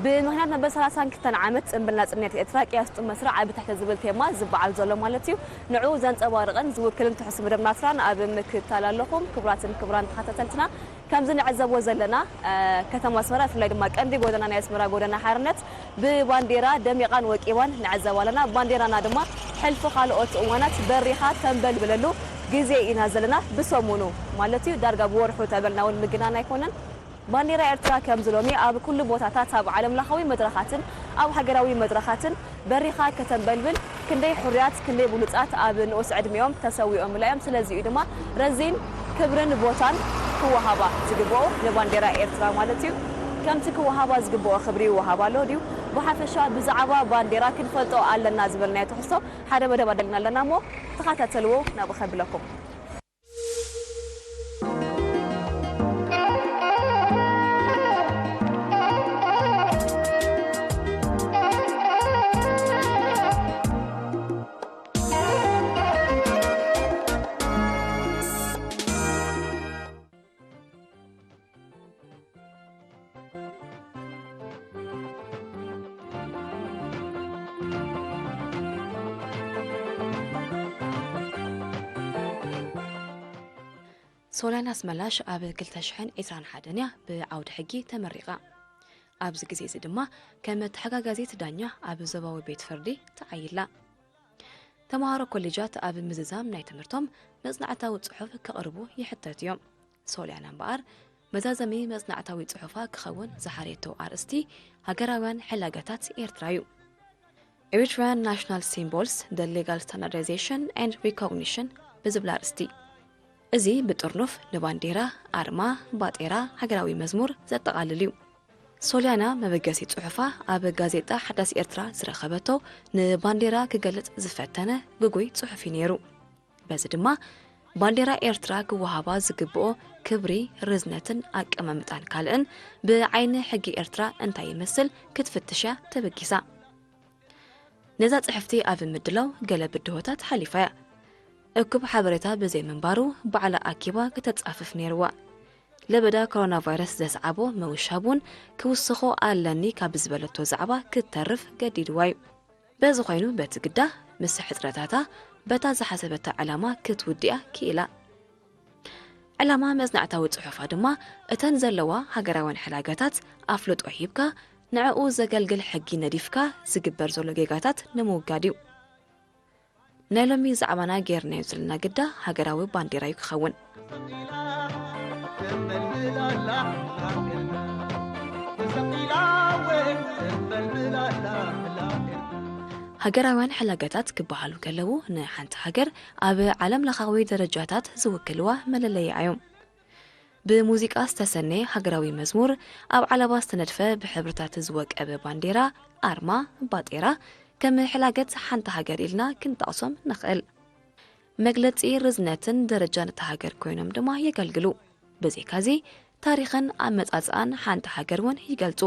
ብምኽንያት መበል ሰላሳን ክልተን ዓመት ጽንብል ናጽነት ኤርትራ ቅያስ ጥመ ስራዕ ኣብ ትሕቲ ዝብል ቴማ ዝበዓል ዘሎ ማለት እዩ። ንዕኡ ዘንጸባርቕን ዝውክልን ትሕሱ መደብ ናትራን ኣብ ምክትታል ኣለኹም። ክቡራትን ክቡራን ተኸታተልትና፣ ከምዚ ንዕዘቦ ዘለና፣ እ፣ ከተማ ኣስመራ፣ ብፍላይ ድማ ቀንዲ ጎደና ናይ ኣስመራ፣ ጎደና ሓርነት፣ ብባንዴራ ደሚቓን ወቂባን ንዕዘብ ኣለና። ባንዴራና ድማ ሕልፊ ካልኦት እዋናት በሪኻ ተንበልብለሉ ግዜ ኢና ዘለና። ብሰሙኑ ማለት እዩ፣ ዳርጋ ብወርሑ ተበልና እውን ምግናን ኣይኮነን። ባንዴራ ኤርትራ ከምዚ ሎሚ ኣብ ኩሉ ቦታታት፣ ኣብ ዓለምለኻዊ መድረኻትን ኣብ ሃገራዊ መድረኻትን በሪኻ ከተንበልብል፣ ክንደይ ሕሩያት፣ ክንደይ ብሉጻት ኣብ ንኡስ ዕድሚኦም ተሰዊኦምላ እዮም። ስለዚ እዩ ድማ ረዚን ክብርን ቦታን ክወሃባ ዝግብኦ ንባንዴራ ኤርትራ ማለት እዩ። ከምቲ ክወሃባ ዝግብኦ ክብሪ ይወሃባ ኣሎ ድዩ? ብሓፈሻ ብዛዕባ ባንዴራ ክንፈልጦ ኣለና ዝበልናዮ ትሕዝቶ ሓደ መደብ ኣዳሊና ኣለና እሞ ተኸታተልዎ፣ ናብኡ ከብለኩም። ሶልያና ኣስመላሽ ኣብ ክልተ ሽሕን ዕስራን ሓደን እያ ብዓውዲ ሕጊ ተመሪቓ። ኣብዚ ግዜ እዚ ድማ ከም ተሓጋጋዚት ዳኛ ኣብ ዞባዊ ቤት ፍርዲ ተዓይላ። ተምሃሮ ኮሌጃት ኣብ ምዝዛም ናይ ትምህርቶም መጽናዕታዊ ጽሑፍ ከቕርቡ ይሕተቱ እዮም። ሶልያና እምበኣር መዛዘሚ መጽናዕታዊ ጽሑፋ ክኸውን ዝሓረየቶ ኣርእስቲ ሃገራውያን ሕላገታት ኤርትራ እዩ። Eritrean National Symbols, the Legal Standardization and Recognition ብዝብል ኣርእስቲ። እዚ ብጥርኑፍ ንባንዴራ፣ ኣርማ፣ ባጤራ፣ ሃገራዊ መዝሙር ዘጠቓልል እዩ። ሶልያና መበገሲ ጽሑፋ ኣብ ጋዜጣ ሓዳስ ኤርትራ ዝረኸበቶ ንባንዴራ ክገልጽ ዝፈተነ ግጉይ ጽሑፍ እዩ ነይሩ። በዚ ድማ ባንዴራ ኤርትራ ክወሃባ ዝግብኦ ክብሪ፣ ርዝነትን ኣቀማምጣን ካልእን ብዓይኒ ሕጊ ኤርትራ እንታይ ይመስል ክትፍትሽ እያ ተበጊሳ። ነዛ ጽሕፍቲ ኣብ ምድላው ገለ ብድሆታት ሓሊፋ እያ። እኩብ ሓበሬታ ብዘይ ምንባሩ ባዕላ ኣኪባ ከተጻፍፍ ነይርዋ። ለበዳ ኮሮና ቫይረስ ዘስዓቦ ምውሻብ እውን ክውስኾ ኣለኒ ካብ ዝበለቶ ዛዕባ ክትተርፍ ገዲድዋ እዩ። በዚ ኮይኑ በቲ ግዳ ምስ ሕጽረታታ በታ ዝሓሰበታ ዕላማ ክትውድያ ክኢላ። ዕላማ መጽናዕታዊ ጽሑፋ ድማ እተን ዘለዋ ሃገራውያን ሕላገታት ኣፍልጦ ሂብካ ንዕኡ ዘገልግል ሕጊ ነዲፍካ ዝግበር ዘሎ ጌጋታት ንምውጋድ እዩ። ናይ ሎሚ ዛዕባና ጌርናዮ ዘለና ግዳ ሃገራዊ ባንዴራ እዩ ክኸውን። ሃገራውያን ሕላገታት ክበሃሉ ከለዉ ንሓንቲ ሃገር ኣብ ዓለም ለኻዊ ደረጃታት ዝውክልዋ መለለይኣ እዮም። ብሙዚቃ ዝተሰነየ ሃገራዊ መዝሙር፣ ኣብ ዓለባ ዝተነድፈ ብሕብርታት ዝወቀበ ባንዴራ፣ ኣርማ፣ ባጤራ፣ ከም ሕላገት ሓንቲ ሃገር ኢልና ክንጠቕሶም ንኽእል። መግለጺ ርዝነትን ደረጃን እታ ሃገር ኮይኖም ድማ የገልግሉ። ብዘይካዚ ታሪኽን ኣመጻጽኣን ሓንቲ ሃገር እውን ይገልጹ።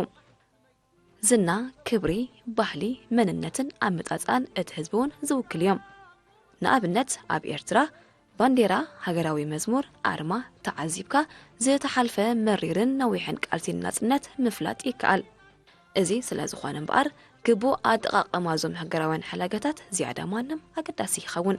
ዝና፣ ክብሪ፣ ባህሊ፣ መንነትን ኣመጻጽኣን እቲ ህዝቢ እውን ዝውክል እዮም። ንኣብነት ኣብ ኤርትራ ባንዴራ፣ ሃገራዊ መዝሙር፣ ኣርማ ተዓዚብካ ዝተሓልፈ መሪርን ነዊሕን ቃልሲ ንናጽነት ምፍላጥ ይከኣል። እዚ ስለ ዝኾነ እምበኣር ግቡእ ኣጠቓቕማ እዞም ሃገራውያን ሕላገታት ዝያዳ ማንም ኣገዳሲ ይኸውን።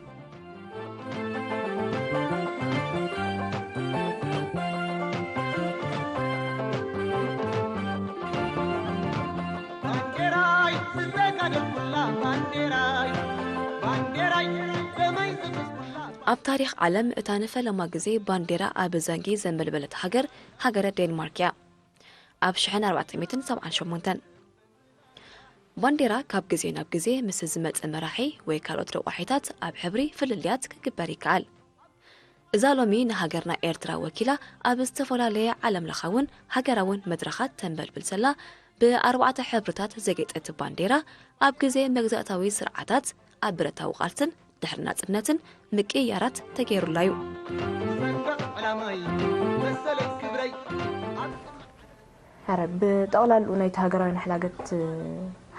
ኣብ ታሪኽ ዓለም እታ ንፈለማ ግዜ ባንዴራ ኣብ ዘንጊ ዘንበልበለት ሃገር፣ ሃገረ ዴንማርክ እያ። ኣብ ሽሕን ኣርባዕተ ሚእትን ሰብዓን ሸሞንተን። ባንዴራ ካብ ግዜ ናብ ግዜ ምስ ዝመጽእ መራሒ ወይ ካልኦት ረቋሒታት ኣብ ሕብሪ ፍልልያት ክግበር ይከኣል። እዛ ሎሚ ንሃገርና ኤርትራ ወኪላ ኣብ ዝተፈላለየ ዓለምለኻውን ሃገራውን መድረኻት ተንበልብል ዘላ ብኣርባዕተ ሕብርታት ዘጌጠት ባንዴራ ኣብ ግዜ መግዛእታዊ ስርዓታት ኣብ ብረታዊ ቃልስን ድሕሪ ናጽነትን ምቅይያራት ተገይሩላ እዩ። ሰንደቕ ዕላማይ መሰለይ ክብረይ ኣብ ሕረ ብጠቕላልኡ ናይቲ ሃገራዊ ንሕላገት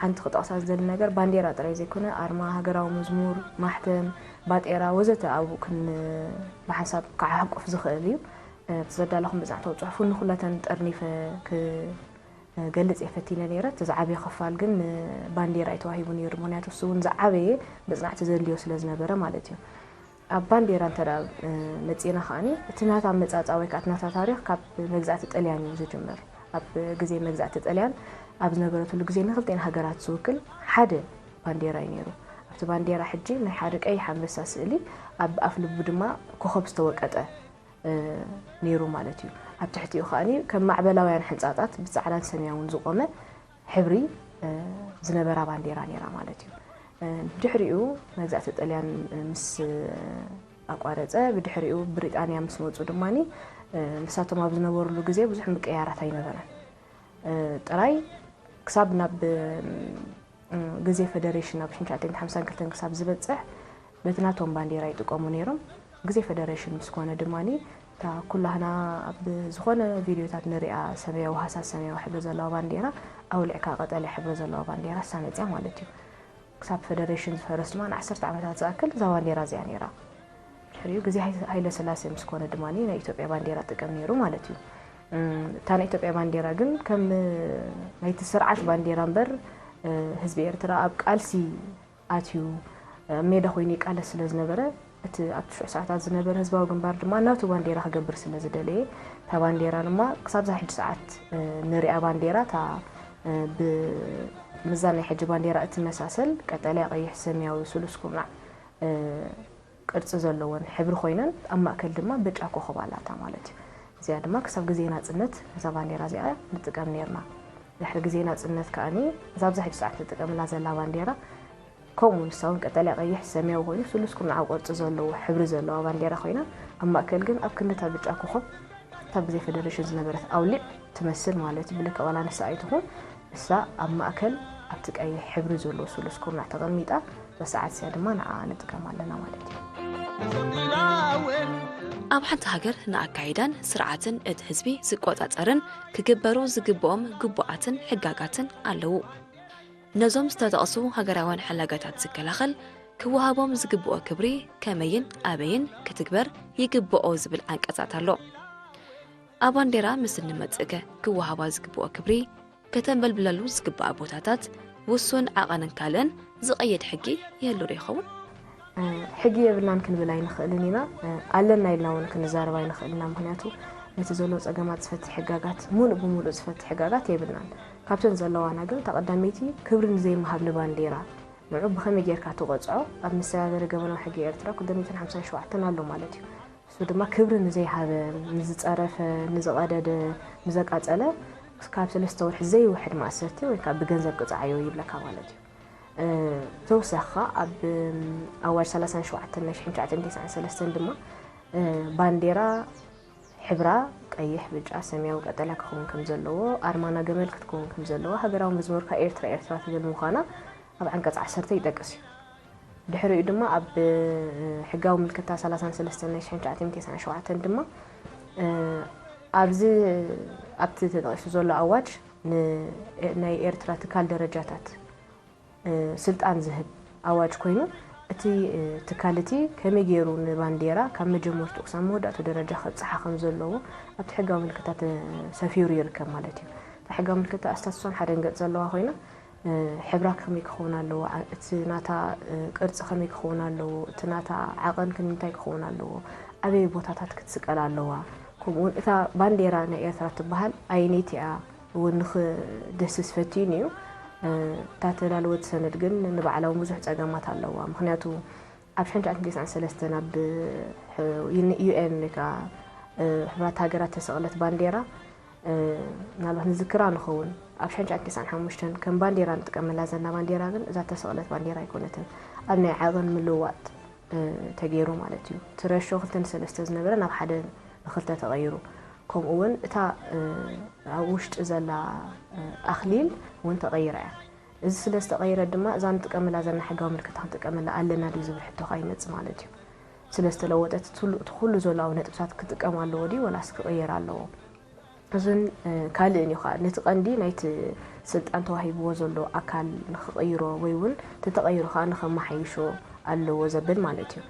ሓንቲ ክጠቕሳ ዝደሊ ነገር ባንዴራ ጥራይ ዘይኮነ ኣርማ፣ ሃገራዊ መዝሙር፣ ማሕተም፣ ባጤራ ወዘተ ኣብኡ ክን ብሓንሳብ ክዓሕቁፍ ዝኽእል እዩ። እቲ ዘዳለኹም መጽናዕታዊ ጽሑፍ እውን ንኹለተን ጠርኒፈ ክ- ገልጽ እየ ፈቲነ ነይረ። እቲ ዝዓበየ ክፋል ግን ንባንዴራ እዩ ተዋሂቡ ነይሩ። ምኽንያቱ እሱ እውን ዝዓበየ መጽናዕቲ ዘድልዮ ስለ ዝነበረ ማለት እዩ። ኣብ ባንዴራ እንተ ደኣ፣ እ፣ መጺእና ከኣኒ፣ እቲ ናታ ኣመጻጽኣ ወይ ከኣ እቲ ናታ ታሪኽ ካብ መግዛእቲ ጥልያን እዩ ዝጅምር። ኣብ ግዜ መግዛእቲ ጥልያን ኣብ ዝነበረትሉ ግዜ ንክልቲኤን ሃገራት ዝውክል ሓደ ባንዴራ እዩ ነይሩ። ኣብቲ ባንዴራ ሕጂ ናይ ሓደ ቀይሕ ኣንበሳ ስእሊ፣ ኣብ ኣፍ ልቡ ድማ ኮኸብ ዝተወቀጠ፣ እ፣ ነይሩ ማለት እዩ። ኣብ ትሕቲኡ ከኣኒ ከም ማዕበላውያን ሕንጻጻት ብጻዕዳን ሰማያውን ዝቖመ ሕብሪ፣ እ፣ ዝነበራ ባንዴራ ነይራ ማለት እዩ። እ፣ ድሕሪኡ መግዛእቲ ጥልያን ምስ ኣቋረጸ፣ ብድሕሪኡ ብሪጣንያ ምስ መጹ ድማኒ፣ እ፣ ንሳቶም ኣብ ዝነበሩሉ ግዜ ብዙሕ ምቅያራት ኣይነበረን። እ፣ ጥራይ ክሳብ ናብ፣ እ፣ ግዜ ፈደሬሽን ኣብ ሽሕን ትሽዓን ሓምሳን ክልተን ክሳብ ዝበጽሕ በቲ ናቶም ባንዴራ ይጥቀሙ ነይሮም። ግዜ ፈደሬሽን ምስ ኮነ ድማኒ እታ ኩላህና ኣብ ዝኾነ ቪድዮታት ንሪኣ ሰማያዊ፣ ሃሳስ ሰማያዊ ሕብሪ ዘለዋ ባንዴራ ኣውሊዕካ ቀጠልያ ሕብሪ ዘለዋ ባንዴራ እሳ መጽያ ማለት እዩ። ክሳብ ፈደሬሽን ዝፈረስ ድማ ንዓሰርተ ዓመታት ዝኣክል እዛ ባንዴራ እዚኣ ነይራ። ድሕሪኡ ግዜ ሃይ-፣ ሃይለ ስላሴ ምስ ኮነ ድማ ናይ ኢትዮጵያ ባንዴራ ጥቀም ነይሩ ማለት እዩ። እም፣ እታ ናይ ኢትዮጵያ ባንዴራ ግን ከም ናይቲ ስርዓት ባንዴራ እምበር፣ እ፣ ህዝቢ ኤርትራ ኣብ ቃልሲ ኣትዩ፣ እ፣ ሜዳ ኮይኑ ይቃለስ ስለ ዝነበረ፣ እቲ ኣብቲ ሽዑ ሰዓታት ዝነበረ ህዝባዊ ግንባር ድማ ናቱ ባንዴራ ክገብር ስለ ዝደለየ፣ እታ ባንዴራ ድማ ክሳብ እዛ ሕጂ ሰዓት፣ እ፣ ንሪኣ ባንዴራ፣ እታ፣ እ፣ ብ-፣ ምስዛ ናይ ሕጂ ባንዴራ እትመሳሰል ቀጠልያ፣ ቀይሕ፣ ሰማያዊ፣ ስሉስ ኩርናዕ፣ እ፣ ቅርጺ ዘለወን ሕብሪ ኮይነን፣ ኣብ ማእከል ድማ ብጫ ኮኾብ ኣላታ ማለት እዩ። እዚኣ ድማ ክሳብ ግዜ ናጽነት ነዛ ባንዴራ እዚኣ ንጥቀም ነይርና። ድሕሪ ግዜ ናጽነት ከኣኒ፣ እዛ ኣብዚ ሕጂ ሰዓት ንጥቀመላ ዘላ ባንዴራ፣ ከምኡ ንሳ እውን ቀጠልያ፣ ቀይሕ፣ ሰማያዊ ኮይኑ፣ ስሉስ ኩርናዓዊ ቅርጺ ዘለዎ፣ ሕብሪ ዘለዋ ባንዴራ ኮይና፣ ኣብ ማእከል ግን ኣብ ክንዲ እታ ብጫ ኮኾብ፣ እታ ብዘይ ፈደረሽን ዝነበረት ኣውሊዕ ትመስል ማለት እዩ። ብልክዕ ዋላ ንሳ ኣይትኹን፣ እሳ ኣብ ማእከል ኣብቲ ቀይሕ ሕብሪ ዘለዎ ስሉስ ኩርናዕ ተቐሚጣ፣ እዛ ሰዓት እዚኣ ድማ ንዓኣ ንጥቀም ኣለና ማለት እዩ። ኣብ ሓንቲ ሃገር ንኣካይዳን ስርዓትን እቲ ህዝቢ ዝቆጻጸርን ክግበሩ ዝግብኦም ግቡኣትን ሕጋጋትን ኣለዉ። ነዞም ዝተጠቕሱ ሃገራውያን ሕላጋታት ዝከላኸል፣ ክወሃቦም ዝግብኦ ክብሪ ከመይን ኣበይን ክትግበር ይግብኦ ዝብል ዓንቀጻት ኣሎ። ኣብ ባንዴራ ምስ እንመጽእከ ክወሃባ ዝግብኦ ክብሪ፣ ከተንበልብለሉ ዝግብኣ ቦታታት፣ ውሱን ዓቐንን ካልእን ዝቐይድ ሕጊ ይህሉ ዶ ይኸውን? እ፣ ሕጊ የብልናን ክንብል ኣይንኽእልን ኢና። እ፣ ኣለና ኢልና እውን ክንዛረብ ኣይንኽእልን ኢና። ምኽንያቱ ነቲ ዘሎ ጸገማት ዝፈትሕ ሕጋጋት፣ ሙሉእ ብሙሉእ ዝፈትሕ ሕጋጋት የብልናን። ካብተን ዘለዋና ግን እታ ቀዳመይቲ ክብሪ ንዘይምሃብ ንባንዴራ፣ ንዑ ብኸመይ ጌርካ ትቖጽዖ? ኣብ መሰጋገሪ ገበናዊ ሕጊ ኤርትራ ክልተ ሚእትን ሓምሳን ሸውዓተን ኣሎ ማለት እዩ። እሱ ድማ ክብሪ ንዘይሃበ፣ ንዝጸረፈ፣ ንዝቐደደ፣ ንዘቃጸለ ካብ ሰለስተ ወርሒ ዘይውሕድ ማእሰርቲ ወይ ከዓ ብገንዘብ ቅጽዓዮ ይብለካ ማለት እዩ። እ፣ ብተወሳኺ ከኣ ኣብ፣ እም፣ ኣዋጅ ሰላሳን ሸውዓተን ናይ ሽሕን ትሽዓን ተስዓን ሰለስተን ድማ፣ እ፣ ባንዴራ ሕብራ ቀይሕ፣ ብጫ፣ ሰማያዊ፣ ቀጠልያ ክኸውን ከም ዘለዎ፣ ኣርማና ገመል ክትከውን ከም ዘለዋ፣ ሃገራዊ መዝሙርካ ኤርትራ ኤርትራ ትብል ምዃና ኣብ ዓንቀጽ ዓሰርተ ይጠቅስ እዩ። ድሕሪኡ ድማ ኣብ፣ እ፣ ሕጋዊ ምልክታ ሰላሳን ሰለስተን ናይ ሽሕን ትሽዓን ተስዓን ሸውዓተን ድማ፣ እ፣ ኣብዚ ኣብቲ ተጠቒሱ ዘሎ ኣዋጅ ን-፣ ናይ ኤርትራ ትካል ደረጃታት፣ እ፣ ስልጣን ዝህብ ኣዋጅ ኮይኑ፣ እቲ፣ እ፣ ትካል እቲ ከመይ ገይሩ ንባንዴራ ካብ መጀመርትኡ ክሳብ መወዳእትኡ ደረጃ ከብጽሓ ከም ዘለዎ ኣብቲ ሕጋዊ ምልክታ ተሰፊሩ ይርከብ ማለት እዩ። እታ ሕጋዊ ምልክታ ኣስታት ዕስራን ሓደን ገጽ ዘለዋ ኮይና፣ እ፣ ሕብራ ከመይ ክኸውን ኣለዎ፣ ዓ-፣ እቲ ናታ፣ እ፣ ቅርጺ ከመይ ክኸውን ኣለዎ፣ እቲ ናታ ዓቐን ክንምንታይ ክኸውን ኣለዎ፣ ኣበይ ቦታታት ክትስቀል ኣለዋ፣ ከምኡውን እታ ባንዴራ ናይ ኤርትራ ትበሃል ኣየነይቲ እያ እውን ንኽድህስስ ፈቲኑ እዩ። እ፣ እታ ተዳለወት ሰነድ ግን ንባዕላ እውን ብዙሕ ጸገማት ኣለዋ። ምኽንያቱ ኣብ ሽሕን ትሽዓን ተስዓን ሰለስተን ኣብ ሕ-፣ ዩን-፣ ዩ ኤን ወይ ከዓ፣ እ፣ ሕቡራት ሃገራት ተሰቕለት ባንዴራ፣ እ፣ ምናልባት ንዝክራ ንኸውን፣ ኣብ ሽሕን ትሽዓን ተስዓን ሓሙሽተን ከም ባንዴራ ንጥቀመላ ዘለና ባንዴራ ግን እዛ ተሰቕለት ባንዴራ ኣይኮነትን። ኣብ ናይ ዓቐን ምልውዋጥ፣ እ፣ ተገይሩ ማለት እዩ። እቲ ረሾ ክልተ ንሰለስተ ዝነበረ ናብ ሓደ ንክልተ ተቐይሩ። ከምኡ እውን እታ፣ እ፣ ኣብ ውሽጢ ዘላ፣ እ፣ ኣኽሊል እውን ተቐይራ እያ። እዚ ስለ ዝተቐየረት ድማ እዛ ንጥቀመላ ዘለና ሕጋዊ ምልክታ ክንጥቀመላ ኣለና ድዩ ዝብል ሕቶ ከኣ ይመጽእ ማለት እዩ። ስለ ዝተለወጠት እቲ ኩሉ፣ እቲ ኩሉ ዘሎ ኣብ ነጥብታት ክጥቀም ኣለዎ ድዩ ወላስ ክቕየር ኣለዎ? እዝን፣ እ፣ ካልእን እዩ ከኣ። ነቲ ቀንዲ ናይቲ ስልጣን ተዋሂብዎ ዘሎ ኣካል ንኽቕይሮ ወይ እውን እቲ ተቐይሩ ከኣ ንኸመሓይሾ ኣለዎ ዘብል ማለት እዩ።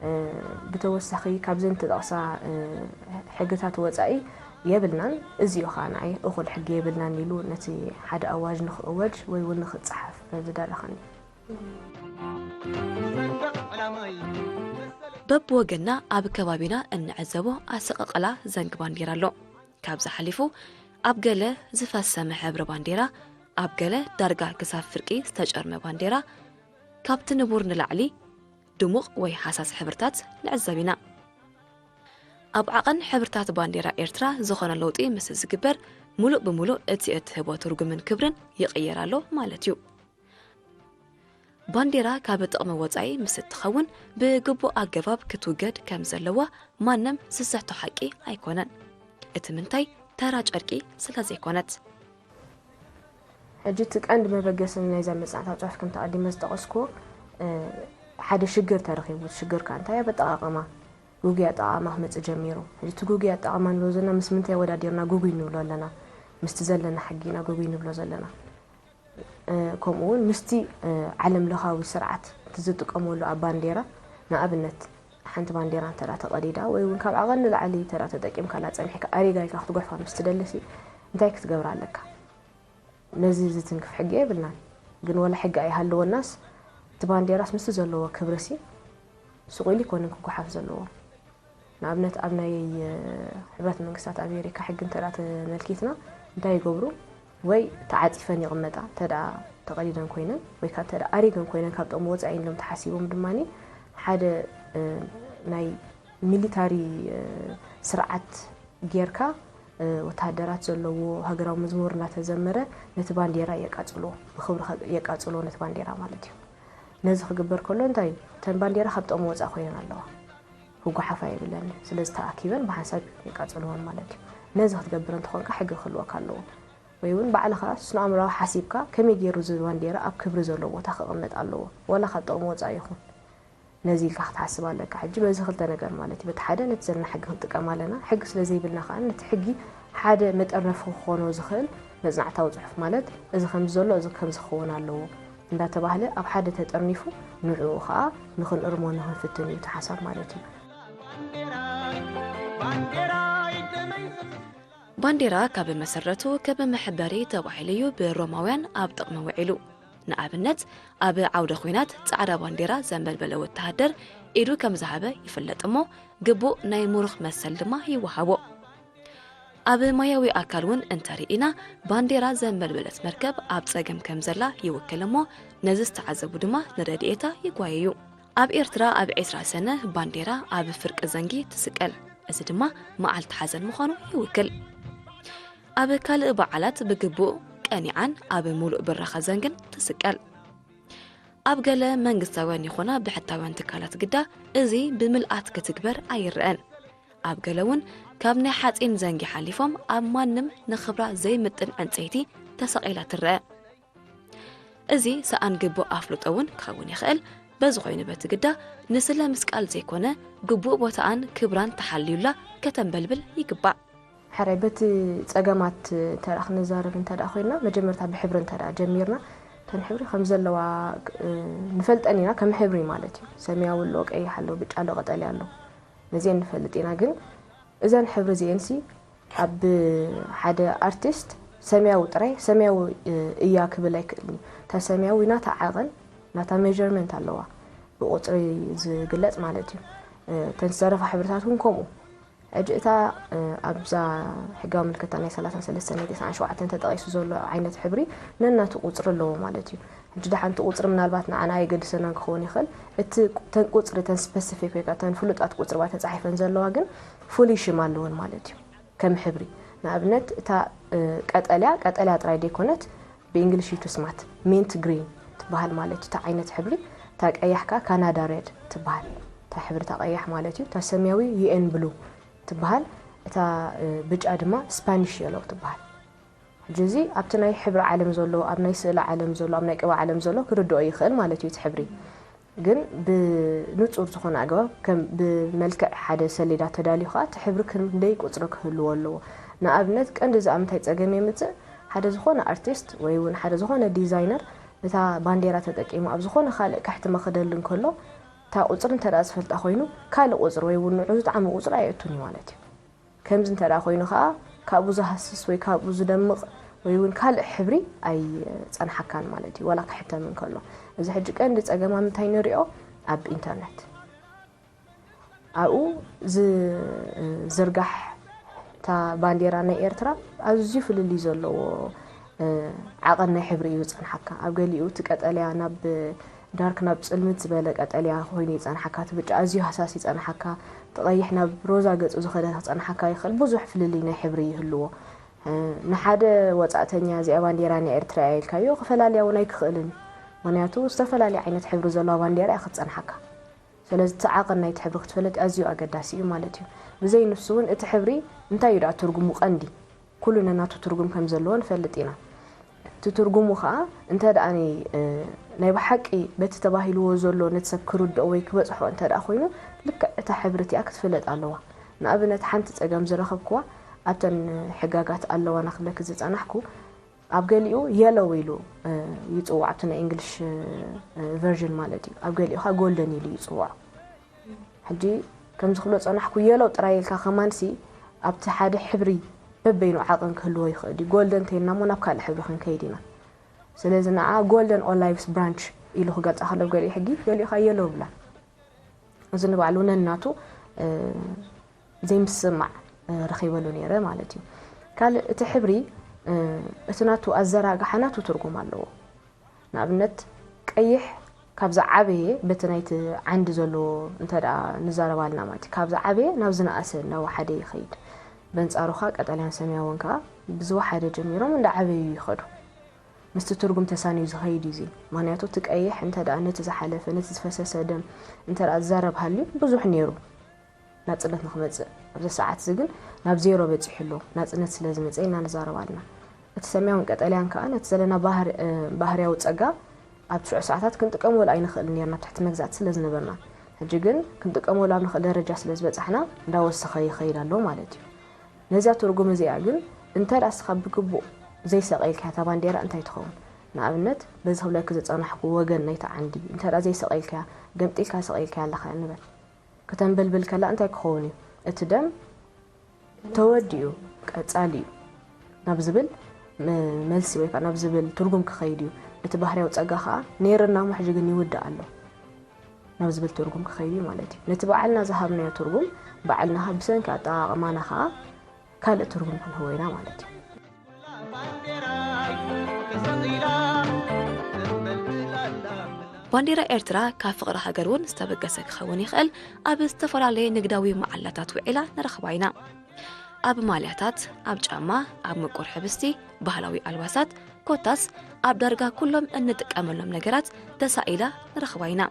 እ፣ ብተወሳኺ ካብዘን ተጠቕሳ፣ እ፣ ሕግታት ወጻኢ የብልናን፣ እዚዮ ኸዓ ንዓይ እኹል ሕጊ የብልናን ኢሉ ነቲ ሓደ ኣዋጅ ንኽእወጅ ወይ እውን ንኽጸሓፍ ዝደረኸኒ። በብወገንና ኣብ ከባቢና እንዕዘቦ ኣሰቃቕላ ዘንጊ ባንዴራ ኣሎ። ካብዚ ሓሊፉ ኣብ ገለ ዝፈሰመ ሕብሪ ባንዴራ፣ ኣብ ገለ ዳርጋ ክሳብ ፍርቂ ዝተጨርመ ባንዴራ፣ ካብቲ ንቡር ንላዕሊ ድሙቕ ወይ ሃሳስ ሕብርታት ንዕዘብ ኢና። ኣብ ዓቐን ሕብርታት ባንዴራ ኤርትራ ዝኾነ ለውጢ ምስ ዝግበር፣ ሙሉእ ብሙሉእ እቲ እትህቦ ትርጉምን ክብርን ይቕየር ኣሎ ማለት እዩ። ባንዴራ ካብ ጥቕሚ ወጻኢ ምስ እትኸውን፣ ብግቡእ ኣገባብ ክትውገድ ከም ዘለዋ ማንም ዝስሕቶ ሓቂ ኣይኮነን። እቲ ምንታይ ተራ ጨርቂ ስለ ዘይኮነት። ሕጂ እቲ ቀንዲ መበገሲ ናይዛ መጽናዕታዊ ጽሑፍ ከምቲ ኣቐዲመ ዝጠቐስኩዎ፣ እ፣ ሓደ ሽግር ተረኺቡ። እቲ ሽግር ከኣ እንታይ? ኣብ ኣጠቓቕማ፣ ግጉይ ኣጠቓቕማ ክመጽእ ጀሚሩ። ሕጂ እቲ ግጉይ ኣጠቓቕማ ንብሎ ዘለና ምስ ምንታይ ኣወዳዲርና ግጉይ ንብሎ ኣለና? ምስቲ ዘለና ሕጊ ኢና ግጉይ ንብሎ ዘለና። እ፣ ከምኡ እውን ምስቲ፣ እ፣ ዓለም ለኻዊ ስርዓት እቲ ዝጥቀመሉ ኣብ ባንዴራ፣ ንኣብነት ሓንቲ ባንዴራ እንተ ደኣ ተቐዲዳ ወይ እውን ካብ ዓቐን ንላዕሊ እንተ ደኣ ተጠቂምካላ ጸኒሕካ ኣሪጋ ኢልካ ክትጉሕፋ ምስ ትደልሲ እንታይ ክትገብር ኣለካ? ነዚ ዝትንክፍ ሕጊ የብልናን። ግን ወላ ሕጊ ኣይሃለወናስ እቲ ባንዴራስ ምስቲ ዘለዎ ክብርሲ ስቕ ኢሉ ኣይኮነን ክጉሓፍ ዘለዎ። ንኣብነት ኣብ ናይ፣ እ፣ ሕብረት መንግስታት ኣሜሪካ ሕጊ እንተ ደኣ ተመልኪትና እንታይ ይገብሩ? ወይ ተዓጺፈን ይቕመጣ እንተ ደኣ ተቐዲደን ኮይነን ወይ ከኣ እንተ ደኣ ኣሪገን ኮይነን ካብ ጥቕሚ ወጻኢ ኢሎም ተሓሲቦም ድማኒ ሓደ፣ እ፣ ናይ ሚሊታሪ፣ እ፣ ስርዓት ጌርካ፣ እ፣ ወተሃደራት ዘለዎ ሃገራዊ መዝሙር እናተዘመረ ነቲ ባንዴራ የቃጽልዎ፣ ብኽብሪ ከ-፣ የቃጽልዎ ነቲ ባንዴራ ማለት እዩ። ነዚ ክግበር ከሎ እንታይ እዩ? እተን ባንዴራ ካብ ጥቕሚ ወጻኢ ኮይነን ኣለዋ። ክጓሓፋ የብለን። ስለዚ ተኣኪበን ብሓንሳብ የቃጽልወን ማለት እዩ። ነዚ ክትገብር እንተኾንካ ሕጊ ክህልወካ ኣለዎ። ወይ እውን ባዕልኻ ስነ ኣእምሮኣዊ ሓሲብካ ከመይ ገይሩ እዚ ባንዴራ ኣብ ክብሪ ዘለዎ ቦታ ክቕመጥ ኣለዎ፣ ዋላ ካብ ጥቕሚ ወጻኢ ይኹን። ነዚ ኢልካ ክትሓስብ ኣለካ። ሕጂ በዚ ክልተ ነገር ማለት እዩ። በቲ ሓደ ነቲ ዘለና ሕጊ ክንጥቀም ኣለና። ሕጊ ስለ ዘይብልና ከኣ ነቲ ሕጊ ሓደ መጠርነፊ ክኾኖ ዝኽእል መጽናዕታዊ ጽሑፍ ማለት እዚ ከምዚ ዘሎ እዚ ከምዚ ክኸውን ኣለዎ እንዳተባህለ ኣብ ሓደ ተጠርኒፉ ንዕኡ ከኣ ንኽንእርሞ ንኽንፍትን እዩ እቲ ሓሳብ ማለት እዩ። ባንዴራ ካብ መሰረቱ ከም መሕበሪ ተባሂሉ እዩ ብሮማውያን ኣብ ጥቕሚ ውዒሉ። ንኣብነት ኣብ ዓውደ ኹናት ጻዕዳ ባንዴራ ዘንበልበለ ወተሃደር ኢዱ ከም ዝሃበ ይፍለጥ እሞ ግቡእ ናይ ምሩኽ መሰል ድማ ይወሃቦ። ኣብ ማያዊ ኣካል እውን እንተርኢና ባንዴራ ዘንበልበለት መርከብ ኣብ ጸገም ከም ዘላ ይውክል እሞ ነዚ ዝተዓዘቡ ድማ ንረድኤታ ይጓየዩ። ኣብ ኤርትራ ኣብ ዕስራ ሰነ ባንዴራ ኣብ ፍርቂ ዘንጊ ትስቀል። እዚ ድማ መዓልቲ ሓዘን ምዃኑ ይውክል። ኣብ ካልእ በዓላት ብግቡእ ቀኒዓን ኣብ ሙሉእ ብራኸ ዘንግን ትስቀል። ኣብ ገለ መንግስታውያን ይኹና ብሕታውያን ትካላት ግዳ እዚ ብምልኣት ክትግበር ኣይረኣን። ኣብ ገለ እውን ካብ ናይ ሓጺን ዘንጊ ሓሊፎም ኣብ ማንም ንኽብራ ዘይምጥን ዕንጸይቲ ተሰቒላ ትረአ። እዚ ሰኣን ግቡእ ኣፍልጦ እውን ክኸውን ይኽእል። በዚ ኮይኑ በቲ ግዳ ንስለ ምስቃል ዘይኮነ ግቡእ ቦታኣን ክብራን ተሓልዩላ ከተንበልብል ይግባእ። ሕራይ በቲ ጸገማት እንተ ደኣ ክንዛረብ እንተ ደኣ ኮይንና መጀመርታ ብሕብሪ እንተ ደኣ ጀሚርና እተን ሕብሪ ከም ዘለዋ፣ እ፣ ንፈልጠን ኢና ከም ሕብሪ ማለት እዩ። ሰማያዊ ኣሎ፣ ቀይሕ ኣሎ፣ ብጫ ኣሎ፣ ቀጠልያ ኣሎ። ነዚአን ንፈልጥ ኢና ግን እዘን ሕብሪ እዚኤንሲ ኣብ ሓደ ኣርቲስት ሰማያዊ ጥራይ ሰማያዊ እያ ክብል ኣይክእልን እዩ። እታ ሰማያዊ ናታ ዓቐን ናታ ሜርመንት ኣለዋ ብቁፅሪ ዝግለፅ ማለት እዩ። እተን ዝተረፋ ሕብርታት እውን ከምኡ። ሕጂ እታ ኣብዛ ሕጋዊ ምልክታ ናይ ሰላሳን ሰለስተን ናይ ተስዓን ሸውዓተን ተጠቒሱ ዘሎ ዓይነት ሕብሪ ነናቱ ቁፅሪ ኣለዎ ማለት እዩ። ሕጂ ደሓንቲ ቁፅሪ ምናልባት ንዓና ኣየገድሰናን ክኸውን ይኽእል። እቲ ተን ቁፅሪ ተን ስፐሲፊክ ወይ ከዓ ተን ፍሉጣት ቁፅሪ ባ ተፃሒፈን ዘለዋ ግን ፍሉይ ሽም ኣለወን ማለት እዩ። ከም ሕብሪ ንኣብነት እታ ቀጠልያ ቀጠልያ ጥራይ ደይኮነት ብእንግሊሽ ይትስማት ሜንት ግሪን ትበሃል ማለት እዩ። እታ ዓይነት ሕብሪ እታ ቀያሕ ከዓ ካናዳ ሬድ ትበሃል። እታ ሕብሪ እታ ቀያሕ ማለት እዩ። እታ ሰማያዊ ዩኤን ብሉ ትበሃል። እታ ብጫ ድማ ስፓኒሽ የሎ ትበሃል። ሕጂ እዚ ኣብቲ ናይ ሕብሪ ዓለም ዘሎ ኣብ ናይ ስእሊ ዓለም ዘሎ ኣብ ናይ ቅብኣ ዓለም ዘሎ ክርድኦ ይኽእል ማለት እዩ እቲ ሕብሪ። ግን ብንጹር ዝኾነ ኣገባብ ከም ብመልክዕ ሓደ ሰሌዳ ተዳልዩ ከኣ እቲ ሕብሪ ክንደይ ቁጽሪ ክህልዎ ኣለዎ። ንኣብነት ቀንዲ እዚ ኣብ ምንታይ ጸገም የምጽእ? ሓደ ዝኾነ ኣርቲስት ወይ እውን ሓደ ዝኾነ ዲዛይነር ነታ ባንዴራ ተጠቂሙ ኣብ ዝኾነ ካልእ ከሕትማ ክደሊ እንከሎ እታ ቁጽሪ እንተ ደኣ ዝፈልጣ ኮይኑ ካልእ ቁጽሪ ወይ እውን ንዑ ዝጠዓሞ ቁጽሪ ኣየእቱን እዩ ማለት እዩ። ከምዚ እንተ ደኣ ኮይኑ ከኣ ካብኡ ዝሃስስ ወይ ካብኡ ዝደምቕ ወይ እውን ካልእ ሕብሪ ኣይጸንሓካን ማለት እዩ፣ ዋላ ክሕተም እንከሎ። እዚ ሕጂ ቀንዲ ጸገም ኣብ ምንታይ ንሪኦ? ኣብ ኢንተርነት። ኣብኡ ዝዝርጋሕ እታ ባንዴራ ናይ ኤርትራ ኣዝዩ ፍልልይ ዘለዎ፣ እ፣ ዓቐን ናይ ሕብሪ እዩ ዝጸንሓካ። ኣብ ገሊኡ እቲ ቀጠልያ ናብ ዳርክ፣ ናብ ጽልምት ዝበለ ቀጠልያ ኮይኑ ይጸንሓካ፣ እቲ ብጫ ኣዝዩ ሃሳስ ይጸንሓካ፣ እቲ ቀይሕ ናብ ሮዛ ገጹ ዝኸደ ክጸንሓካ ይኽእል። ብዙሕ ፍልልይ ናይ ሕብሪ ይህልዎ። እ፣ ንሓደ ወጻእተኛ እዚኣ ባንዴራ ናይ ኤርትራ እያ ኢልካዮ ክፈላልያ እውን ኣይክኽእልን። ምኽንያቱ ዝተፈላለየ ዓይነት ሕብሪ ዘለዋ ባንዴራ እያ ክትጸንሓካ። ስለዚ እቲ ዓቐን ናይቲ ሕብሪ ክትፈልጥ ኣዝዩ ኣገዳሲ እዩ ማለት እዩ። ብዘይ ንሱ እውን እቲ ሕብሪ እንታይ እዩ ደኣ ትርጉሙ ቀንዲ? ኩሉ ነናቱ ትርጉም ከም ዘለዎ ንፈልጥ ኢና። እቲ ትርጉሙ ኸኣ እንተ ደኣ ኒ-፣ እ፣ ናይ ብሓቂ በቲ ተባሂልዎ ዘሎ ነቲ ሰብ ክርድኦ ወይ ክበጽሖ እንተ ደኣ ኮይኑ፣ ልክዕ እታ ሕብሪ እቲኣ ክትፍለጥ ኣለዋ። ንኣብነት ሓንቲ ጸገም ዝረኸብክዋ ኣብተን ሕጋጋት ኣለዋና ክብለኪ ዝጸናሕኩ፣ ኣብ ገሊኡ የሎው ኢሉ፣ እ፣ ይጽዋዕ፣ ኣብቲ ናይ እንግሊሽ፣ እ፣ ቨርዥን ማለት እዩ። ኣብ ገሊኡ ኸኣ ጎልደን ኢሉ ይጽዋዕ። ሕጂ ከምዚ ክብሎ ጸናሕኩ፣ የሎው ጥራይ ኢልካ ከማንሲ ኣብቲ ሓደ ሕብሪ በበይኑ ዓቐን ክህልዎ ይኽእል እዩ። ጎልደን እንተይልና እሞ ናብ ካልእ ሕብሪ ክንከይድ ኢና። ስለዚ ንዓ ጎልደን ኦላይቭስ ብራንች ኢሉ ክገልጻ ከሎ ብገሊኡ ሕጊ፣ ገሊኡ ኸኣ የሎው ይብላ። እዚ ንባዕሉ ነናቱ፣ እ፣ ዘይምስማዕ፣ እ፣ ረኺበሉ ነይረ ማለት እዩ። ካልእ እቲ ሕብሪ፣ እ፣ እቲ ናቱ ኣዘራግሓ ናቱ ትርጉም ኣለዎ። ንኣብነት ቀይሕ ካብ ዝዓበየ በቲ ናይቲ ዓንዲ ዘሎ እንተ ደኣ ንዛረብ ኣለና ማለት እዩ። ካብ ዝዓበየ ናብ ዝነኣሰ እናወሓደ ይኸይድ። በንጻሩ ኸኣ ቀጠልያን ሰማያውን ከኣ ብዝወሓደ ጀሚሮም እንዳዓበዩ ይኸዱ። ምስቲ ትርጉም ተሳንዩ ዝኸይድ እዩ እዚ። ምኽንያቱ እቲ ቀይሕ እንተ ደኣ ነቲ ዝሓለፈ፣ ነቲ ዝፈሰሰ ደም እንተ ደኣ ዝዛረብ ሃልዩ ብዙሕ ነይሩ። ናጽነት ንኽመጽእ። ኣብዚ ሰዓት እዚ ግን ናብ ዜሮ በጺሑ ኣሎ። ናጽነት ስለ ዝመጸ ኢና ንዛረብ ኣለና። እቲ ሰማያውን ቀጠልያን ከኣ ነቲ ዘለና ባህር-፣ እ፣ ባህርያዊ ጸጋ ኣብ ትሽዑ ሰዓታት ክንጥቀመሉ ኣይንኽእልን ነርና፣ ኣብ ትሕቲ መግዛእቲ ስለ ዝነበርና። ሕጂ ግን ክንጥቀመሉ ኣብ ንኽእል ደረጃ ስለ ዝበጻሕና እንዳወሰኸ ይኸይድ ኣሎ ማለት እዩ። ነዚኣ ትርጉም እዚኣ ግን እንተ ደኣ እስኻ ብግቡእ ዘይሰቐልካያ እታ ባንዴራ እንታይ ትኸውን? ንኣብነት በዚ ክብለኪ ዝጸናሕኩ ወገን ናይቲ ዓንዲ እንተ ደኣ ዘይሰቐልካያ፣ ገምጢልካ ሰቒልካያ ኣለኻ ንበል። ክተንበልብል ከላ እንታይ ክኸውን እዩ? እቲ ደም ተወዲኡ ቀጻሊ እዩ ናብ ዝብል ም-፣ መልሲ ወይ ከኣ ናብ ዝብል ትርጉም ክኸይድ እዩ። እቲ ባህርያዊ ጸጋ ከኣ ነይርና እሞ ሕጂ ግን ይውዳእ ኣሎ ናብ ዝብል ትርጉም ክኸይድ እዩ ማለት እዩ። ነቲ ባዕልና ዝሃብናዮ ትርጉም ባዕልና ብሰንኪ ኣጠቓቕማና ከኣ ካልእ ትርጉም ክንህቦ ኢና ማለት እዩ። ባንዴራ ኤርትራ ካብ ፍቕሪ ሃገር እውን ዝተበገሰ ክኸውን ይኽእል። ኣብ ዝተፈላለየ ንግዳዊ መዓላታት ውዒላ ንረኽባ ኢና። ኣብ ማልያታት፣ ኣብ ጫማ፣ ኣብ ምቁር ሕብስቲ፣ ባህላዊ ኣልባሳት፣ ኮታስ ኣብ ዳርጋ ኩሎም እንጥቀመሎም ነገራት ተሳኢላ ንረኽባ ኢና።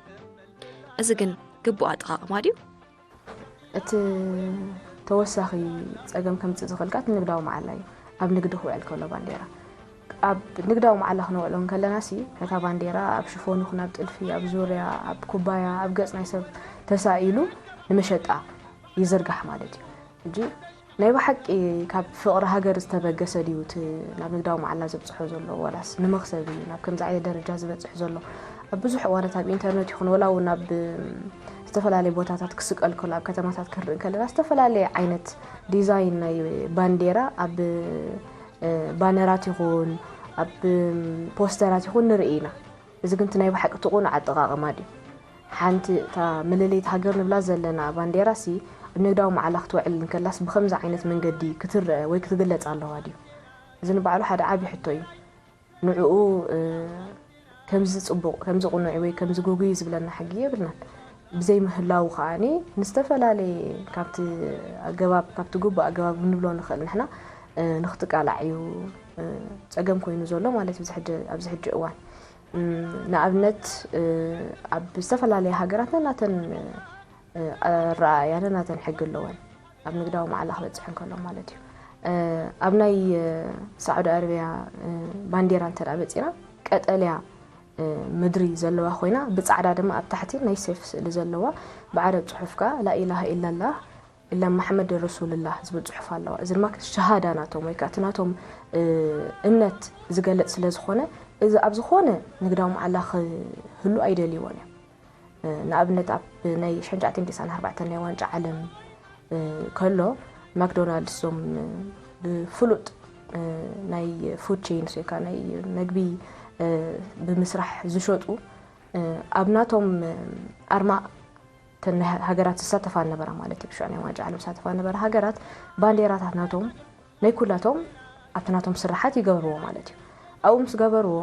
እዚ ግን ግቡእ ኣጠቓቕማ ድዩ? እቲ ተወሳኺ ጸገም ከምጽእ ዝኽእል ከኣ እቲ ንግዳዊ መዓላ እዩ። ኣብ ንግዲ ክውዕል ከሎ ባንዴራ። ኣብ ንግዳዊ መዓላ ክነውዕሎ እንከለና ሲ፣ ነታ ባንዴራ ኣብ ሽፎን ይኹን ኣብ ጥልፊ፣ ኣብ ዙርያ፣ ኣብ ኩባያ፣ ኣብ ገጽ ናይ ሰብ ተሳኢሉ ንመሸጣ ይዝርጋሕ ማለት እዩ። ሕጂ ናይ ብሓቂ ካብ ፍቕሪ ሃገር ዝተበገሰ ድዩ እቲ ናብ ንግዳዊ መዓላ ዘብጽሖ ዘሎ፣ ዋላስ ንመኽሰቢ ናብ ከምዚ ዓይነት ደረጃ ዝበጽሕ ዘሎ? ኣብ ብዙሕ እዋናት ኣብ ኢንተርነት ይኹን ወላ እውን ኣብ ዝተፈላለየ ቦታታት ክስቀል ከሎ፣ ኣብ ከተማታት ክንርኢ ከለና ዝተፈላለየ ዓይነት ዲዛይን ናይ ባንዴራ ኣብ፣ እ፣ ባነራት ይኹን ኣብ ፖስተራት ይኹን ንርኢ ኢና። እዚ ግን እቲ ናይ ብሓቂ እቲ ቅኑዕ ኣጠቓቕማ ድዩ? ሓንቲ እታ መለለይት ሃገር ንብላ ዘለና ባንዴራሲ ኣብ ንግዳዊ መዓላ ክትውዕል እንከላስ ብኸምዚ ዓይነት መንገዲ ክትረአ ወይ ክትግለጽ ኣለዋ ድዩ? እዚ ንባዕሉ ሓደ ዓቢ ሕቶ እዩ። ንዕኡ፣ እ፣ ከምዚ ጽቡቕ፣ ከምዚ ቅኑዕ ወይ ከምዚ ግጉይ እዩ ዝብለና ሕጊ የብልናን። ብዘይ ምህላዉ ከኣኒ ንዝተፈላለየ ካብቲ ኣገባብ፣ ካብቲ ግቡእ ኣገባብ ክንብሎ ንኽእል ንሕና፣ እ፣ ንኽትቃላዕ እዩ፣ እ፣ ጸገም ኮይኑ ዘሎ ማለት እዩ ኣብዚ ሕጂ፣ ኣብዚ ሕጂ እዋን። እም፣ ንኣብነት፣ እ፣ ኣብ ዝተፈላለያ ሃገራት ነናተን፣ እ፣ ኣረኣእያ ነናተን ሕጊ ኣለወን። ኣብ ንግዳዊ መዓላ ክበጽሕ እንከሎ ማለት እዩ። እ፣ ኣብ ናይ፣ እ፣ ሳዑዲ ኣረብያ፣ እ፣ ባንዴራ እንተ ደኣ መጺና ቀጠልያ፣ እ፣ ምድሪ ዘለዋ ኮይና ብጻዕዳ ድማ ኣብ ታሕቲ ናይ ሴፍ ስእሊ ዘለዋ ብዓረብ ጽሑፍ ከኣ ላኢላሃ ኢላላህ ኢላ መሓመድ ረሱልላህ ዝብል ጽሑፍ ኣለዋ። እዚ ድማ ሸሃዳ ናቶም ወይ ከኣ እቲ ናቶም፣ እ፣ እምነት ዝገልጽ ስለ ዝኾነ እዚ ኣብ ዝኾነ ንግዳዊ መዓላ ክህሉ ኣይደልይዎን እዮም። እ፣ ንኣብነት ኣብ ናይ ሽሕን ትሽዓተ ሚእትን ተስዓን ኣርባዕተን ናይ ዋንጫ ዓለም፣ እ፣ ከሎ ማክዶናልድስ እዞም፣ እ፣ ብፍሉጥ ናይ ፉድ ቼንስ ወይ ከዓ ናይ መግቢ ብምስራሕ ዝሸጡ ኣብ ናቶም ኣርማ ተን ሃገራት ዝሳተፋ ነበራ ማለት እዩ። ብሽዑ ናይ ዋንጫ ዓለም ዝሳተፋ ነበራ ሃገራት ባንዴራታት ናቶም ናይ ኩላቶም ኣብቲ ናቶም ስራሓት ይገብርዎ ማለት እዩ። ኣብኡ ምስ ገበርዎ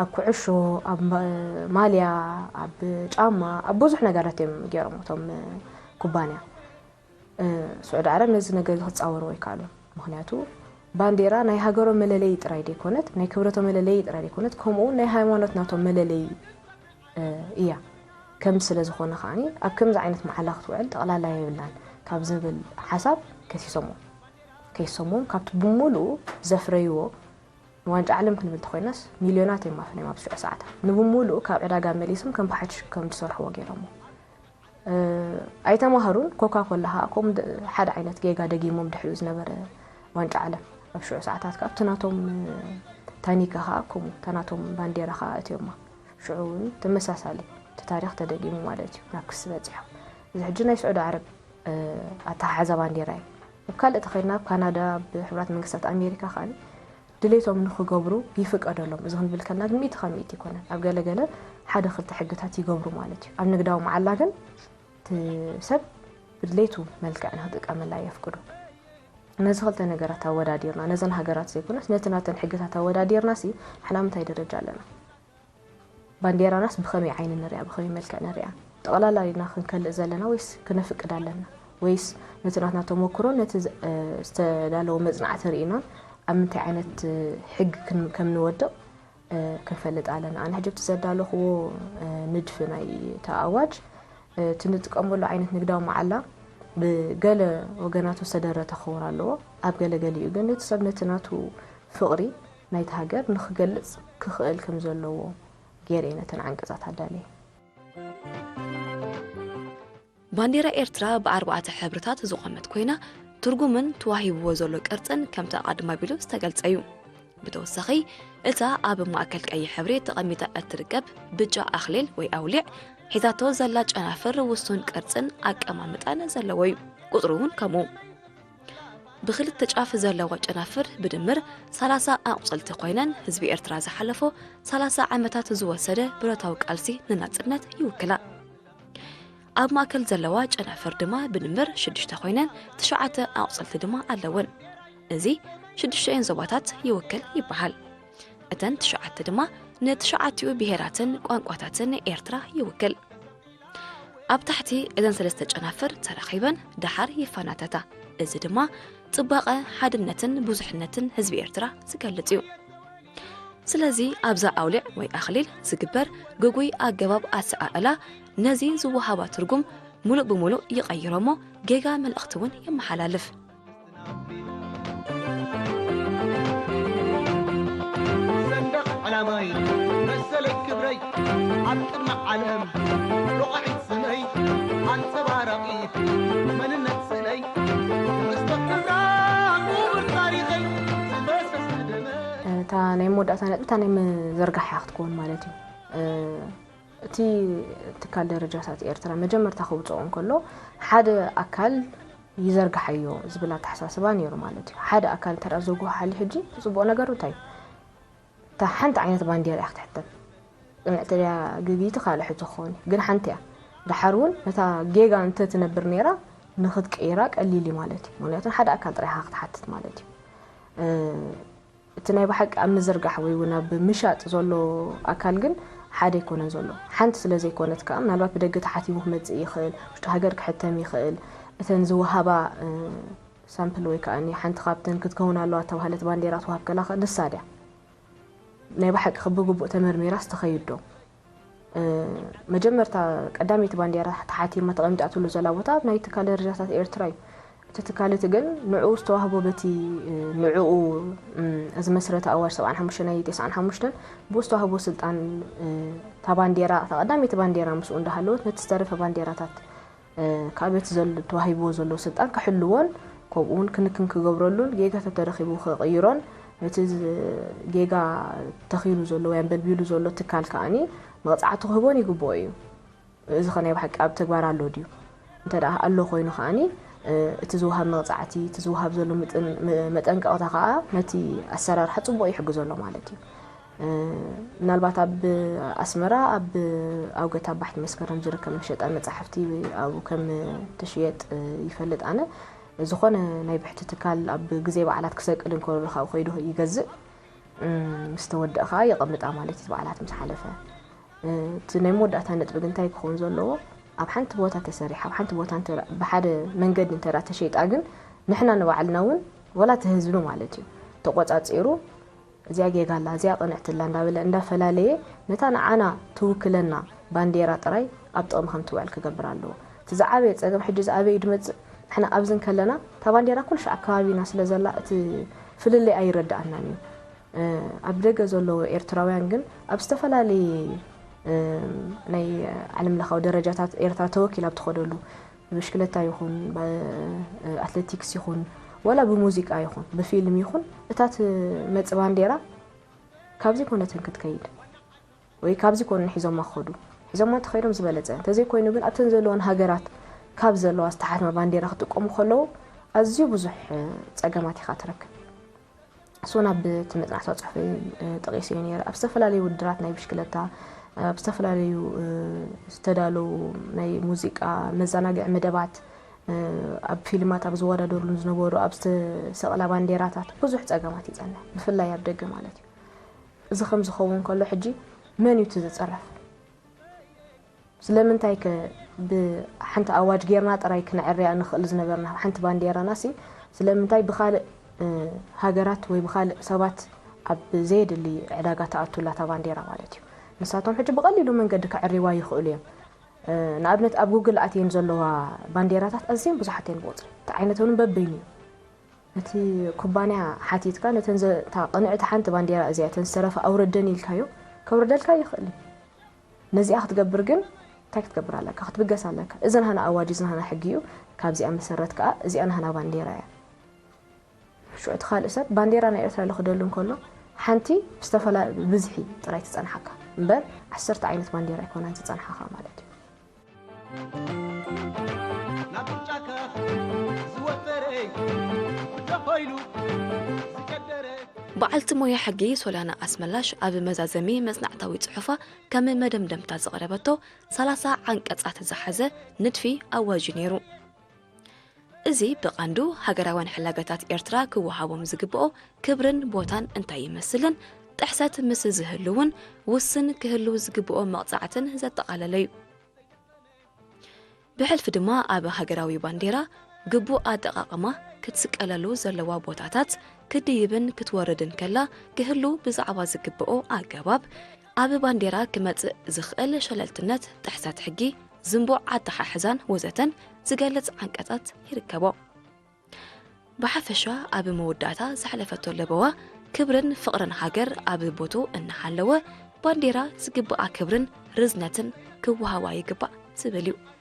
ኣብ ኩዕሾ፣ ኣብ ማልያ፣ ኣብ ጫማ፣ ኣብ ብዙሕ ነገራት እዮም ገይሮም እቶም ኩባንያ። ስዑዲ ዓረብ ነዚ ነገር እዚ ክፃወርዎ ኣይከኣሉን። ምክንያቱ ባንዴራ ናይ ሃገሮም መለለይ ጥራይ ደይኮነት፣ ናይ ክብረቶም መለለይ ጥራይ ደይኮነት፣ ከምኡ እውን ናይ ሃይማኖት ናቶም መለለይ እያ። ከም ስለ ዝኾነ ከዓኒ ኣብ ከምዚ ዓይነት መዓላ ክትውዕል ጠቕላላ የብላን ካብ ዝብል ሓሳብ ከሲሶምዎም ከሲሶምዎም ካብቲ ብምሉኡ ዘፍረይዎ ንዋንጫ ዓለም ክንብል እንተኾይናስ ሚልዮናት እዮም ኣፍርዮም ኣብ ሽዑ ሰዓታት። ንብምሉኡ ካብ ዕዳጋ መሊሶም ከም ብሓድሽ ከም ዝሰርሕዎ ገይሮምዎ። ኣይተማህሩን። ኮካ ኮላ ከዓ ከምኡ ሓደ ዓይነት ጌጋ ደጊሞም ድሕሪኡ ዝነበረ ዋንጫ ዓለም ኣብ ሽዑ ሰዓታት ከዓ ኣብቲ ናቶም ታኒካ ከዓ ከምኡ እታ ናቶም ባንዴራ ከዓ ኣእትዮማ። ሽዑ እውን ተመሳሳሊ እቲ ታሪኽ ተደጊሙ ማለት እዩ ናብ ክሲ በፂሖም። እዚ ሕጂ ናይ ስዑዲ ዓረብ ኣተሓሕዛ ባንዴራ እዩ። ኣብ ካልእ ተኸድና ኣብ ካናዳ ኣብ ሕቡራት መንግስታት ኣሜሪካ ከዓ ድሌቶም ንክገብሩ ይፍቀደሎም። እዚ ክንብል ከልና ግን ሚእቲ ካብ ሚእቲ ይኮነን። ኣብ ገለገለ ሓደ ክልተ ሕግታት ይገብሩ ማለት እዩ። ኣብ ንግዳዊ መዓላ ግን እቲ ሰብ ብድሌቱ መልክዕ ንክጥቀመላ የፍቅዱ። ነዚ ክልተ ነገራት ኣወዳዲርና ነዘን ሃገራት ዘይኮነስ ነቲ ናተን ሕግታት ኣወዳዲርና ሲ ንሕና ምንታይ ደረጃ ኣለና? ባንዴራናስ ብኸመይ ዓይኒ ንሪኣ ብኸመይ መልክዕ ንሪኣ? ጠቕላላ ኢና ክንከልእ ዘለና ወይስ ክነፍቅድ ኣለና? ወይስ ነቲ ናትና ተመክሮን ነቲ ዝተዳለወ መፅናዕቲ ርኢናን ኣብ ምንታይ ዓይነት ሕጊ ከም ንወድቕ ክንፈልጥ ኣለና። ኣነ ሕጂ ኣብቲ ዘዳለኽዎ ንድፊ ናይ እቲ ኣዋጅ እቲ ንጥቀመሉ ዓይነት ንግዳዊ መዓላ ብገለ ወገናቱ ዝተደረተ ክኸውን ኣለዎ። ኣብ ገለ ገሊኡ ግን እቲ ሰብ ነቲ ናቱ ፍቕሪ ናይቲ ሃገር ንክገልጽ ክኽእል ከም ዘለዎ ገይረ እየ ነተን ዓንቀጻት ኣዳልየ። ባንዴራ ኤርትራ ብኣርባዕተ ሕብርታት ዝቖመት ኮይና፣ ትርጉምን ተዋሂብዎ ዘሎ ቅርጽን ከምቲ ኣቐድም ኣቢሉ ዝተገልጸ እዩ። ብተወሳኺ፣ እታ ኣብ ማእከል ቀይሕ ሕብሪ ተቐሚጣ እትርከብ ብጫ ኣኽሊል ወይ ኣውሊዕ ሒዛቶ ዘላ ጨናፍር ውሱን ቅርጽን ኣቀማምጣን ዘለዎ እዩ። ቁጽሩ እውን ከምኡ። ብኽልተ ጫፍ ዘለዋ ጨናፍር ብድምር ሰላሳ ኣቑጽልቲ ኮይነን ህዝቢ ኤርትራ ዝሓለፎ ሰላሳ ዓመታት ዝወሰደ ብረታዊ ቃልሲ ንናጽነት ይውክላ። ኣብ ማእከል ዘለዋ ጨናፍር ድማ ብድምር ሽዱሽተ ኮይነን ትሽዓተ ኣቑጽልቲ ድማ ኣለወን። እዚ ሽዱሽተኤን ዞባታት ይውክል ይበሃል። እተን ትሽዓተ ድማ ንትሽዓቲኡ ብሄራትን ቋንቋታትን ኤርትራ ይውክል። ኣብ ታሕቲ እዘን ሰለስተ ጨናፍር ተራኺበን ደሓር ይፈናተታ። እዚ ድማ ጽባቐ፣ ሓድነትን ብዙሕነትን ህዝቢ ኤርትራ ዝገልጽ እዩ። ስለዚ ኣብዛ ኣውሊዕ ወይ ኣኽሊል ዝግበር ግጉይ ኣገባብ ኣሰኣእላ ነዚ ዝወሃባ ትርጉም ሙሉእ ብሙሉእ ይቐይሮ እሞ ጌጋ መልእኽቲ እውን የመሓላልፍ። ሰንደቕ ዕላማይ መሰለይ ክብረይ ኣብ ቅድሚ ዓለም ሮቓዒት ስመይ ኣንጸባራቒት መንነት ስእለይ ትሕዝቶ ክብራ ክቡር ታሪኸይ ዝፈሰስ ደመ እታ ናይ መወዳእታ ነጥቢ እታ ናይ ምዝርጋሕ እያ ክትከውን ማለት እዩ። እቲ ትካል ደረጃታት ኤርትራ መጀመርታ ክውፅኦ እንከሎ ሓደ ኣካል ይዘርግሓዮ ዝብል ኣተሓሳስባ ነይሩ ማለት እዩ። ሓደ ኣካል እንተ ዘጉሃሓሉ ሕጂ እቲ ፅቡቕ ነገሩ እንታይ እዩ? እታ ሓንቲ ዓይነት ባንዴራ እያ ክትሕተም። ቅንዕቲ ድያ ግግይቲ ካልእ ሕቶ ክኸውን እዩ። ግን ሓንቲ እያ። ደሓር እውን ነታ ጌጋ እንተ ትነብር ነይራ ንክትቅይራ ቀሊል እዩ ማለት እዩ። ምክንያቱ ሓደ ኣካል ጥራይ ኢኻ ክትሓትት ማለት እዩ። እቲ ናይ ብሓቂ ኣብ ምዝርጋሕ ወይ እውን ኣብ ምሻጥ ዘሎ ኣካል ግን ሓደ ኣይኮነን ዘሎ። ሓንቲ ስለ ዘይኮነት ከዓ ምናልባት ብደገ ተሓቲሙ ክመፅእ ይኽእል፣ ውሽጢ ሃገር ክሕተም ይኽእል። እተን ዝወሃባ ሳምፕል ወይ ከዓ ሓንቲ ካብተን ክትከውን ኣለዋ እተባህለት ባንዴራ ትወሃብ ከላ ንሳ ድያ ናይ ብሓቂ ብግቡእ ተመርሚራስ ትኸይድ ዶ? መጀመርታ ቀዳመይቲ ባንዴራ ተሓቲማ ተቐሚጣትሉ ዘላ ቦታ ኣብ ናይ ትካል ደረጃታት ኤርትራ እዩ። እቲ ትካል እቲ ግን ንዕኡ ዝተዋህቦ በቲ ንዕኡ ዝመስረተ ኣዋጅ ሰብዓን ሓሙሽተን ናይ ተስዓን ሓሙሽተን ብኡ ዝተዋህቦ ስልጣን እታ ባንዴራ እታ ቀዳመይቲ ባንዴራ ምስኡ እንዳሃለወት ነቲ ዝተረፈ ባንዴራታት ካብ በቲ ተዋሂብዎ ዘሎ ስልጣን ክሕልዎን ከምኡ እውን ክንክን ክገብረሉን ጌጋ ተተረኺቡ ክቕይሮን ነቲ ጌጋ ተኺሉ ዘሎ ወይ ኣንበልቢሉ ዘሎ ትካል ከዓኒ መቕፃዕቲ ክህቦን ይግብኦ እዩ። እዚ ኸ ናይ ብሓቂ ኣብ ተግባር ኣሎ ድዩ? እንተ ደኣ ኣሎ ኮይኑ ከዓኒ እቲ ዝወሃብ መቕፃዕቲ፣ እቲ ዝወሃብ ዘሎ መጠንቀቕታ ከዓ ነቲ ኣሰራርሓ ፅቡቕ ይሕግዞ ኣሎ ማለት እዩ። ምናልባት ኣብ ኣስመራ ኣብ ኣውገት ኣባሕቲ መስከረም ዝርከብ መሸጣ መፃሕፍቲ ኣብኡ ከም ትሽየጥ ይፈልጥ ኣነ። ዝኾነ ናይ ብሕቲ ትካል ኣብ ግዜ በዓላት ክሰቅል እንከሎ ካብ ከይዱ ይገዝእ፣ ምስ ተወደእ ከዓ የቐምጣ ማለት እዩ። በዓላት ምስ ሓለፈ እቲ ናይ መወዳእታ ነጥቢ ግን እንታይ ክኸውን ዘለዎ? ኣብ ሓንቲ ቦታ ተሰሪሓ፣ ኣብ ሓንቲ ቦታ ብሓደ መንገዲ እንተ ተሸይጣ ግን ንሕና ንባዕልና እውን ወላ እቲ ህዝቢ ማለት እዩ ተቆፃፂሩ እዚኣ ጌጋ ኣላ፣ እዚኣ ቅንዕቲ ኣላ እንዳበለ እንዳፈላለየ ነታ ንዓና ትውክለና ባንዴራ ጥራይ ኣብ ጥቕሚ ከም ትውዕል ክገብር ኣለዎ። እቲ ዝዓበየ ፀገም ሕጂ ዝኣበዩ ድመፅእ ንሕና ኣብዚ እንከለና እታ ባንዴራ ኩሉ ሻዕ ከባቢና ስለ ዘላ እቲ ፍልልይ ኣይረዳኣናን እዩ። ኣብ ደገ ዘለዉ ኤርትራውያን ግን ኣብ ዝተፈላለየ ናይ ዓለም ለኻዊ ደረጃታት ኤርትራ ተወኪላ ኣብ ትኸደሉ ብብሽክለታ ይኹን ኣትሌቲክስ ይኹን ወላ ብሙዚቃ ይኹን ብፊልም ይኹን እታ ትመጽእ ባንዴራ ካብዚ ኮነትን ክትከይድ ወይ ካብዚ ኮነ ሒዞማ ክኸዱ ሒዞማ እንተኸይዶም ዝበለጸ እንተዘይኮይኑ ግን ኣብተን ዘለወን ሃገራት ካብ ዘለዋ ዝተሓትመ ባንዴራ ክጥቀሙ ከለዉ ኣዝዩ ብዙሕ ጸገማት ኢኻ ትረክብ። እሱ ናብ እቲ መጽናዕታዊ ጽሑፈይ ጠቒሰዮ ነይረ። ኣብ ዝተፈላለዩ ውድድራት ናይ ብሽክለታ፣ ኣብ ዝተፈላለዩ ዝተዳለዉ ናይ ሙዚቃ መዘናግዒ መደባት፣ ኣብ ፊልማት ኣብ ዝወዳደሩሉ ዝነበሩ ኣብ ዝተሰቕላ ባንዴራታት ብዙሕ ጸገማት ይጸንሕ፣ ብፍላይ ኣብ ደገ ማለት እዩ። እዚ ከም ዝኸውን ከሎ ሕጂ መን እዩ እቲ ዝጽረፍ? ስለምንታይ ከ ብሓንቲ ኣዋጅ ጌርና ጥራይ ክነዕርያ ንኽእል ዝነበርና ሓንቲ ባንዴራና ሲ ስለምንታይ ብኻልእ ሃገራት ወይ ብኻልእ ሰባት ኣብ ዘየድሊ ዕዳጋ ተኣቱላ እታ ባንዴራ ማለት እዩ። ንሳቶም ሕጂ ብቐሊሉ መንገዲ ከዕርይዋ ይኽእሉ እዮም። ንኣብነት ኣብ ጉግል ኣትየን ዘለዋ ባንዴራታት ኣዝየን ብዙሓት እየን ብቑፅሪ እቲ ዓይነተን በበይኑ እዩ። ነቲ ኩባንያ ሓቲትካ ነተን እታ ቅንዕቲ ሓንቲ ባንዴራ እዚኣ እተን ዝተረፋ ኣውረደን ኢልካዮ ከውርደልካ ይኽእል እዩ። ነዚኣ ክትገብር ግን እንታይ ክትገብር ኣለካ? ክትብገስ ኣለካ። እዚ ናህና ኣዋጅ፣ እዚ ናህና ሕጊ እዩ። ካብዚኣ መሰረት ከዓ እዚኣ ናህና ባንዴራ እያ። ሽዑ እቲ ካልእ ሰብ ባንዴራ ናይ ኤርትራ ልኽደሉ እንከሎ ሓንቲ ብዝተፈላ ብብዝሒ ጥራይ ትጸንሓካ እምበር ዓሰርተ ዓይነት ባንዴራ ኣይኮናን ዝጸንሓኻ ማለት እዩ። በዓልቲ ሞያ ሕጊ ሶልያና ኣስመላሽ ኣብ መዛዘሚ መጽናዕታዊ ጽሑፋ ከም መደምደምታ ዘቕረበቶ ሰላሳ ዓንቀጻት ዝሓዘ ንድፊ ኣዋጅ እዩ ነይሩ። እዚ ብቐንዱ ሃገራውያን ሕላገታት ኤርትራ ክወሃቦም ዝግብኦ ክብርን ቦታን እንታይ ይመስልን ጥሕሰት ምስ ዝህሉ እውን ውስን ክህሉ ዝግብኦ መቕጻዕትን ዘጠቓለለ እዩ። ብሕልፊ ድማ ኣብ ሃገራዊ ባንዴራ ግቡእ ኣጠቓቕማ ክትስቀለሉ ዘለዋ ቦታታት ክድይብን ክትወርድን ከላ ክህሉ ብዛዕባ ዝግብኦ ኣገባብ ኣብ ባንዴራ ክመጽእ ዝኽእል ሸለልትነት፣ ጥሕሰት ሕጊ፣ ዝንቡዕ ኣተሓሕዛን ወዘተን ዝገልጽ ዓንቀጻት ይርከቦ። ብሓፈሻ ኣብ መወዳእታ ዘሕለፈቶ ለበዋ ክብርን ፍቕርን ሃገር ኣብ ቦቱ እናሃለወ ባንዴራ ዝግብኣ ክብርን ርዝነትን ክወሃባ ይግባእ ዝብል እዩ።